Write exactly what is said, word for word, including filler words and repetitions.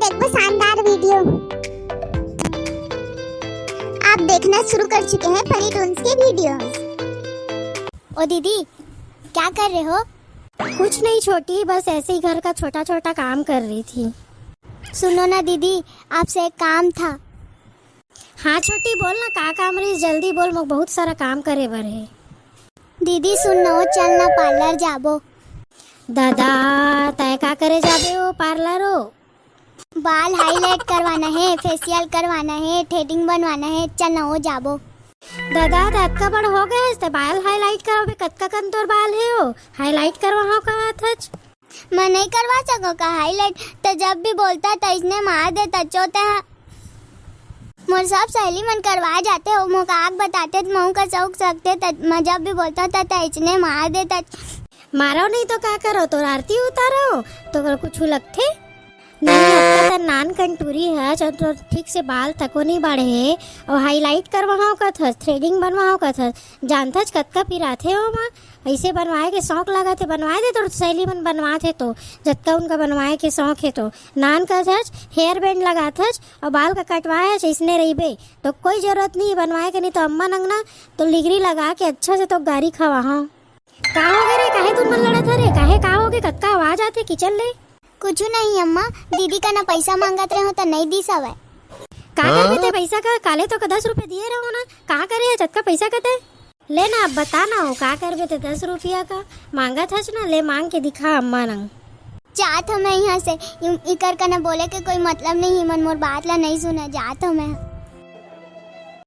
एक वो शानदार वीडियो। आप देखना शुरू कर चुके हैं फनी टून्स के वीडियोज़। ओ दीदी, क्या कर रहे हो? कुछ नहीं छोटी, बस ऐसे ही घर का छोटा छोटा काम कर रही थी। सुनो ना दीदी, आपसे एक काम था। हाँ छोटी, बोल ना, का काम रही, जल्दी बोल, मोक बहुत सारा काम करे बर है। दीदी सुन न, चल ना पार्लर जाबो। दादा, तय का करे जाबे ओ पार्लर ओ? बाल हाईलाइट करवाना है, फेशियल करवाना है, थ्रेडिंग बनवाना है, चल ना ओ जाबो। दादा, त अतका बड़ हो गए हस, त बाल हाईलाइट करवाबे, कतका कन तोर बाल है ओ? हाईलाइट करवाहूँ कहत हच। मैं नहीं करवा सको का हाईलाइट? त जब भी बोलता त इसने मार देता चोता। मोर सब सहेली मन करवा जाते हो, मोका आग बताते त महू का चौक सकते, त मैं जब भी बोलता था त इसने मार देता। मारो नहीं तो का करो, तोर आरती उतारो, तो कुछ लगथे? नहीं, अब त नान कन टूरी हच, तो ठीक से बाल तको नहीं बाढ़े हे, और हाईलाइट करवाहूँ कथस, थ्रेडिंग बनवाहूँ कथस, जानथच कतका पिराथे ओमा। ऐसे बनवाए के शौक लागत हे, बनवाए दे तोर सहेली मन बनवात हे तो, जतका उनका बनवाए के शौक हे तो। नान कथच, हेयर बैंड लगाथच और बाल का कटवाए हच, इसने रहिबे तो कोई जरूरत नहीं बनवाए के, नहीं तो अम्मा नंगना तो लिगरी लगा के अच्छा से तो गारी खवाहूँ। का हो गे रे, काहे तुम मन लड़त हरे? काहे, का हो गे, कतका आवाज आथे किचन ले? कुछ नहीं अम्मा, दीदी कना पैसा मांगत रहे हो त नहीं दीस हवय। का करबे ते पैसा का? काले तो का दस रुपया दिए रहो ना, का करे है जतका पैसा का ते? ले ना, अब बता ना हो, का करबे ते दस रुपया का? मांगत हच ना, ले मांग के दिखा अम्मा नंग। जात हो मैं यहाँ से, इ-, इकर कना बोले के कोई मतलब नहीं, मन मोर बात ला नहीं सुने, जात हो मैं।